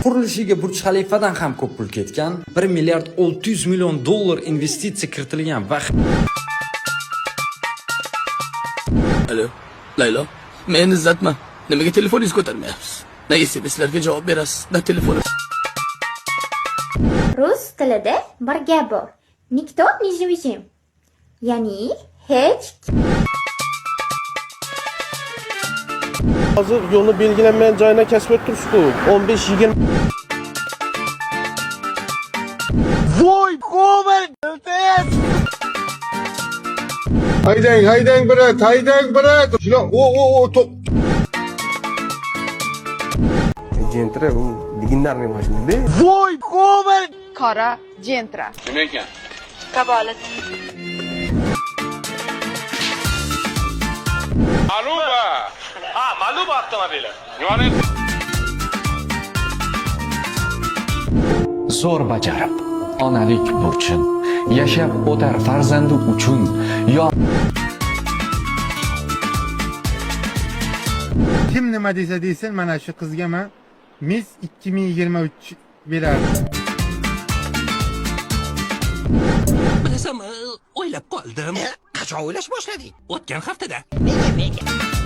Qurilishiga Burj Xalifadan ham ko'p pul ketgan. 1 milliard 600 million dollar investitsiya kiritilgan va Alo, Laylo, men Izzatman. Nimaga telefoningizni ko'tarmayapsiz? Na SMSlarga javob berasiz, na telefon. Rus tilida bir gap bor. Никто не живем. Ya'ni hech Hozir yo'lni belgilanmagan joyini kesib o'tib turibsiz-ku. 15-20. Voy, Cobalt LTS! Haydang, haydang, брат, haydang, брат. Shuna, o, o, o, to'q. Gentra u легендарный mashina. Voy, Cobalt! Qora Gentra. Nima ekan? Kabolit. Maluba. Ha, Maluba avtomobili. Nimani? Zo'r bajarib onalik burchin, yashab o'tar farzandi uchun yo Kim nima desa desin, mana shu qizga men Miss 2023 berardim. Bilasanmi, o'ylab qoldim. Qachon o'ylash boshlading? O'tgan haftada. Nega, nega?